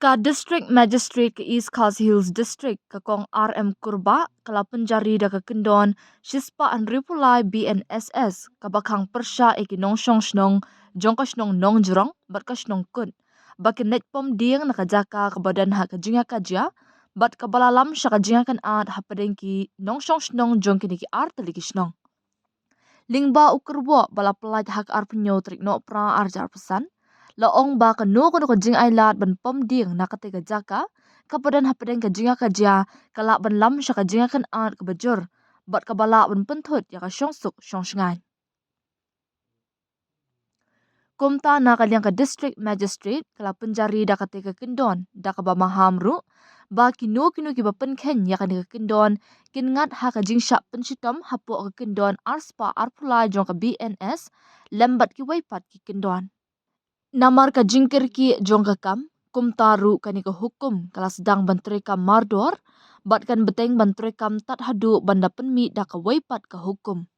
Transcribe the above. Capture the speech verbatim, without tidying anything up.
Ka District Magistrate ka East Khasi Hills District, ka Kong R M Kurbah, ka la pynjari da ka kyndon shispah hynriewphew lai B N S S, kaba khang pyrshah ïa ki nongshong shnong jong ka shnong Nongjrong bad ka shnong Kut, ba kin leit pom dieng na ka jaka kaba don ha ka jingïakajia, bad kaba la lam sha ka jingïakynad hapdeng ki nongshong shnong jong kine ki artylli ki shnong. Lyngba u kyrwoh ba la pyllait ha ka arphew hynñiew tarik Nohprah arhajar arphew san, la ong ba kano kano ka jingailad ban pom dieng na katei ka jaka kaba don hapdeng ka jingïakajia, ka lah ban lam sha ka jingïakynad kaba jur, bad kaba lah ban pynthut ïa ka shongsuk shongshngaiñ. Kumta, na ka liang ka District Magistrate ka la pynjari da katei ka kyndon, da kaba maham ruh ba kino kino kiba pynkheiñ ïa kane ka kyndon kin ngat ha ka jingshah pynshitom hapoh ka kyndon arspah arphew lai jong ka B N S lem bad kiwei pat ki kyndon. Namar ka jingkyrkieh jong ka kam, kumta ruh kane ka hukum ka la sdang ban treikam mardor, bad kan bteng ban treikam tad haduh ban da pynmih da kawei pat ka hukum.